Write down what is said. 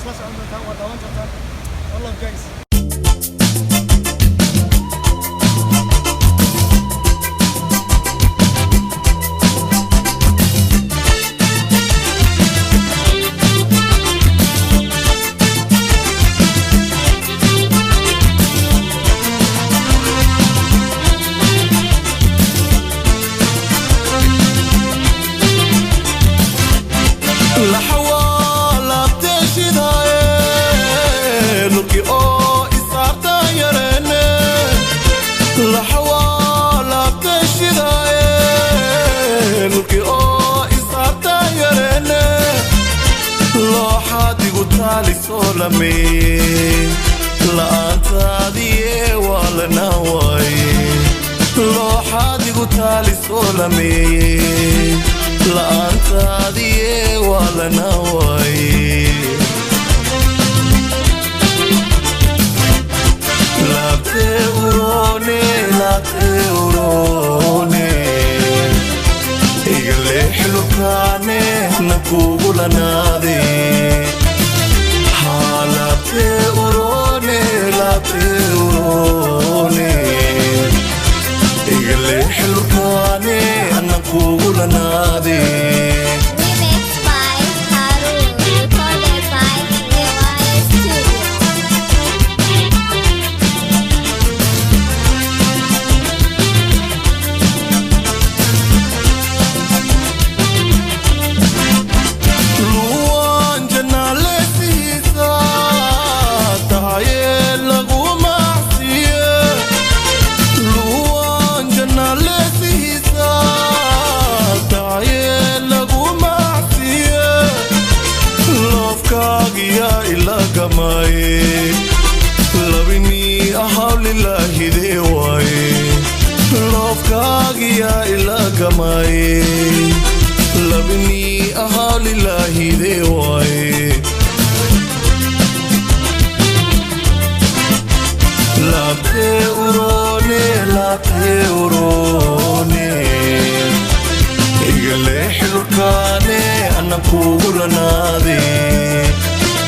la socon doontaan, waa daawan doontaan. One love, guys. La'aantaadiye waa lana waaye, looxaadigu taalisoo lameeye, la'aantaadiye waa lana waaye. Laabtee uroone, laabtee uroone, iga leexlukaane na kugu lanaade. Laabtee uroone, laabtee uroone, iga leexlukaane ana kugu lanaade. Remix by Harun, recorded by AY Studio. Luwan janaalesiisa tahaye lagu macsiye, luwan janaalesiisa tahaye lagu macsiye, loofkaagiya ilagamaye, labinii ahaw lilaahidee waaye, loofkaagiya ilagamaye, labinii ahaw lilaahidee waaye. Laabtee uroone, laabtee uroone, iga leexilurkaane ana kugu lanaade.